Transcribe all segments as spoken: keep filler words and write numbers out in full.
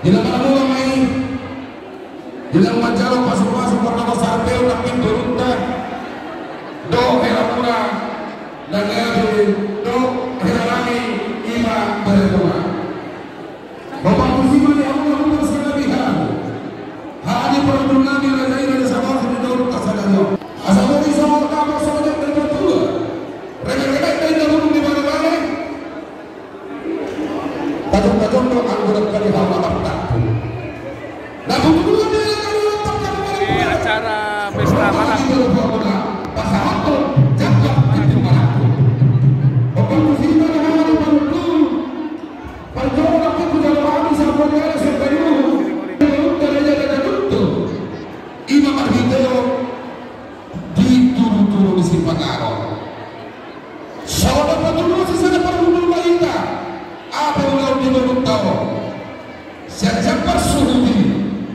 Di na maramulang ma i, di na manjalo pasupasu, pardongan sahat-sahat nang pintu ruta, dohot hela muna, na gabe dohot hela nami, ima bere muna. Hombar tusi ma di hamu na hombar sanggabean. Hami parhundul nami raja i, raja Sabakhon, di dohot tasada jo. Asa boi songon hata songon na tua-tua. Remek-remek na inda bulung di bane-bane. Tajom-tajom do anggo dangka di hamu na martangku. Na butuh dua dia na di otak kamu. Ini acara pesta mana? Pasahaton jangkar di timbaranku. Hombar tusi ma di hamu parhundul. Parjolo nangkin hujalo hami sabuat ni ari sian Baliuhu. Ima marhite on di turu-turu ni Sipangaro. Songon na patulusi sada parhundul ma hita. Aha pe ulaon di ngolunta on. Sian jambar suhut i,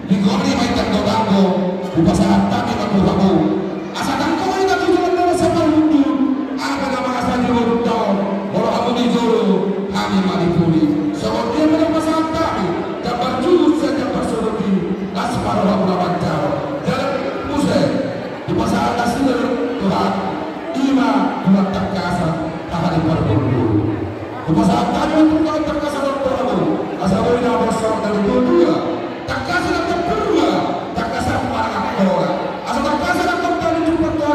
di gori ma i tanggo-tanggo, hupasahat hami ma tu hamu. Asa tanggo ma hita tu joloan ni ari sian parhundul, aha pe na masa di ngolunta on, molo hamu di jolo, hami ma di pudi. Songon dia ma na hupasahat hami, jambar suhut sian jambar suhut i, las ma rohamu na manjalo. Jala muse, hupasahat nasida do tu hami, ima tulang tangkasan, taha di parhundul. Hupasahat hami ma tulang tangkasan on tu hamu, asa boi na borsok na di tua-tua, tangkas na tampurba, tangkas na marangapura, asa tangkas na tampurba di tua-tua,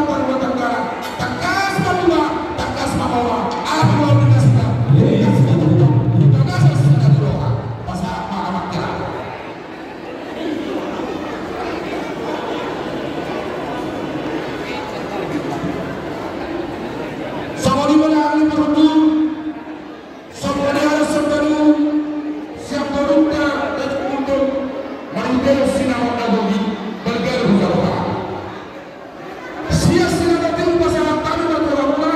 tangkas na tua, tangkas na mora, api luar biasa, tangkas na tua, tangkas na tua, pasahat ma anak kira. Songon i ma na hami parhundul, songon i ma na songon i, sian borunta na jumundung, marhite sinamot na gogo i, balga do hujalo hami. Sian sinamot i hupasahat hami ma tu hamuna,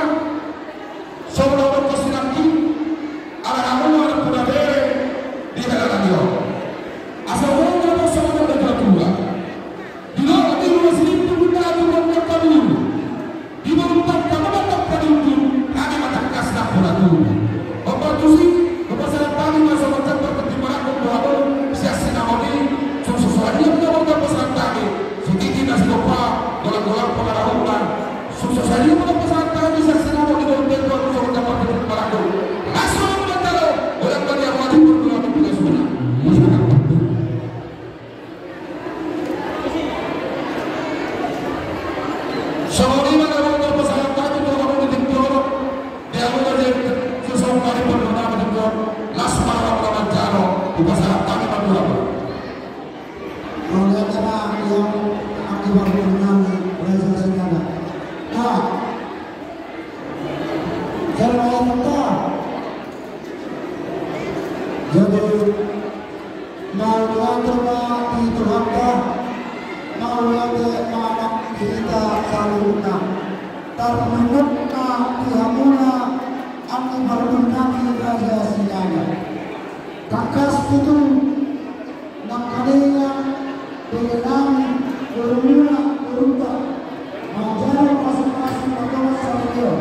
songon na hudok sinangkin, ala hamu ma na puna bere di hela nami on. Asa boi na borsok songon na tua-tua. Di dolok ni Ruma Silintu gundahar tu dolok ni angka boru. Di boru tangka ma tangka dundun, hami ma tangkas na puna tubu. Hombar tusi, hupasahat hami ma songon jambar tintin marangkup tu hamu, sian sinamot i, suksuk sadia ma na hupasahat hami, sititi na sitompa, golang-golang pangarahutna, suksuk sadia ma na hupasahat hami, sian sinamot i, songon jambar tintin marangkup. Las ma rohamu na manjalo, holan badia ma di pudi, hami pinasu na. Songon i ma na ro hupasahat hami tu hamu di tingki on, di hamu na jadi songon hami pardongan di tingki on, las ma rohamu na manjalo, hupasahat hami ma tu hamu. Mauliate ma di hamu, angka parhundul nami, raja Sinada. Nah, jala mauliate ma. Jadi, mauliate ma di Tuhanta, mauliate ma nang di hita saluhutna. Tarlumobi ma di hamuna angka parhundul nami raja Sinada. Tangkas tutu nangkaningan bere nami, borumuna, borunta, manjalo pasu-pasu na tongon saripeon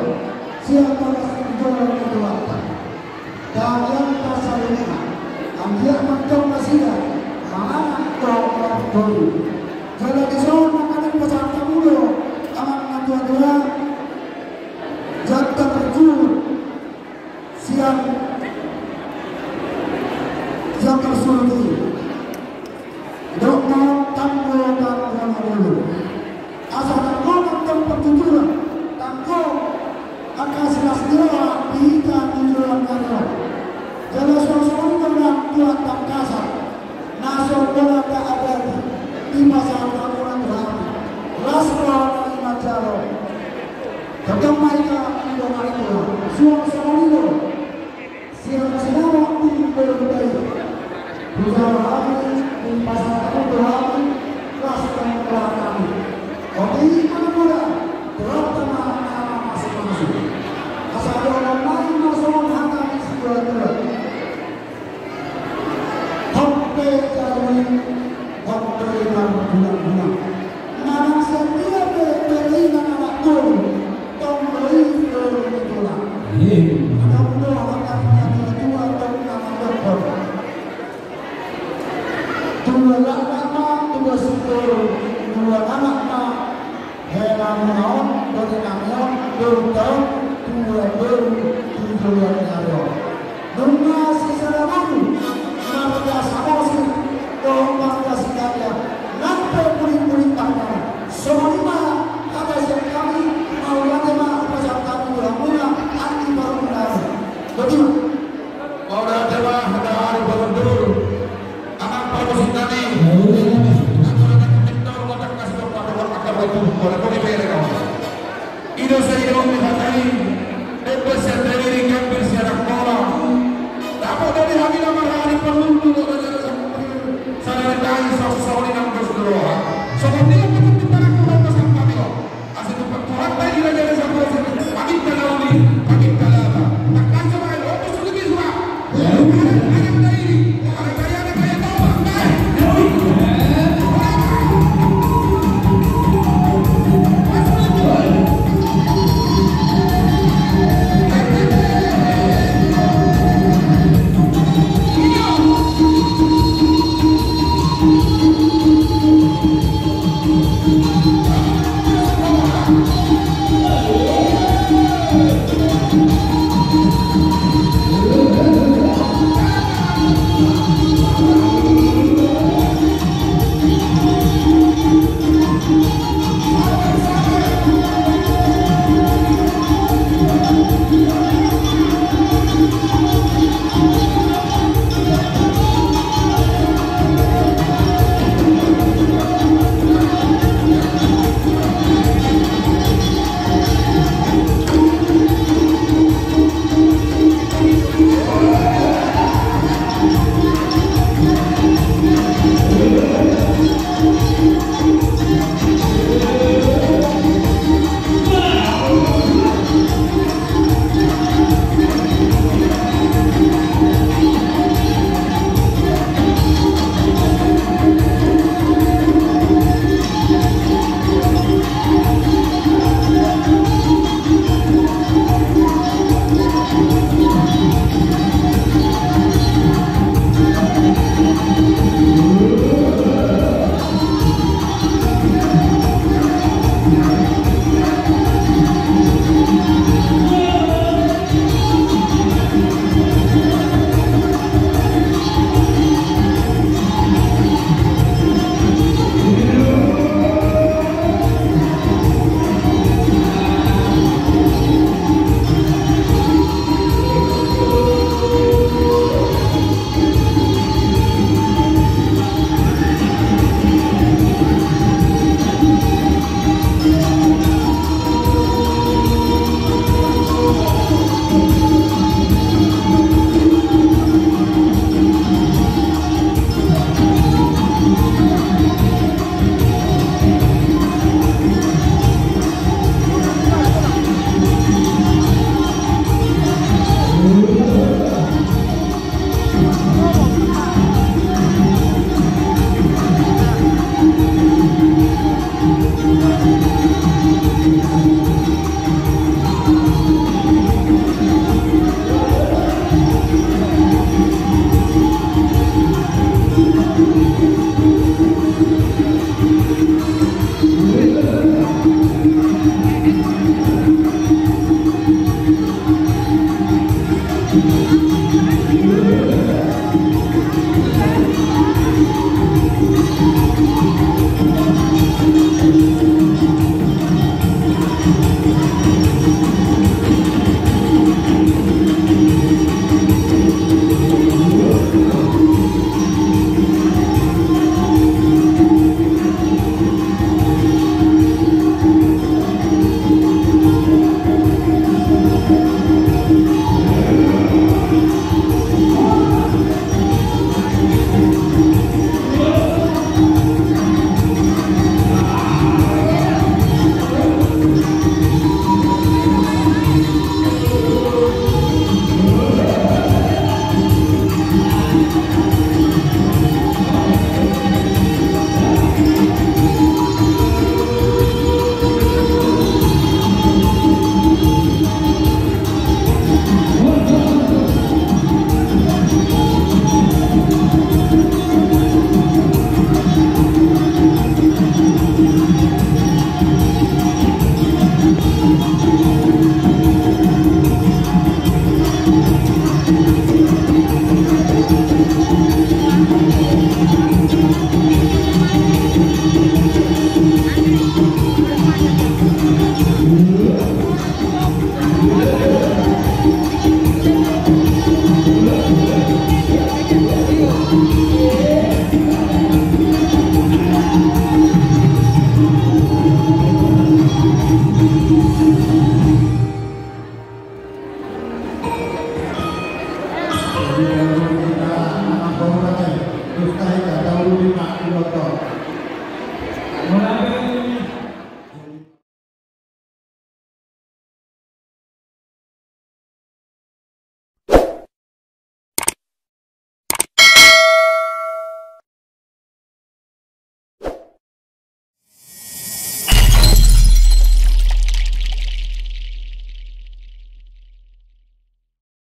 sian bagas ni jolo ni Tuhanta. Damian pasaluna, anggiat mantong nasida manganak dohot marboru. Jala dison nangkaning pasahat hamu do, amang na tua-tua, jangkar suhut sian, jangkar suhut i. Dok ma tanggo, tanggo na ngolu. Asa tanggo ma tong partuturan, tanggo angka silas ni roha di hita di joloan ni ari on. Jala songon i do nang tulang tangkasan na so pola taadati, dipasahat hamuna tu hami. Las roha nami manjalo. Tongtong ma hita di dongan ni Tuhan. Suang songon i do. Sian sinamot ni borunta i, hujalo hami, dipasahat hamu tu hami, las tong roha nami. Otik i ma na pola, Tuhanta ma na mamasu-masu. Asa dohonon nami ma songon hata ni situa-tua. Hot pe jabu i, hot pe margulang-gulang. Manang sian dia pe bere i mangalap boru, tong do i boru ni tulang. Amen. Adong do hata ni na tua-tua tong na mandokkon. Dua anak ma tu basitoru, dua anak ma hela muna on, dua anak ma on, dua tahun, dua tahun, dua tahun. Nunga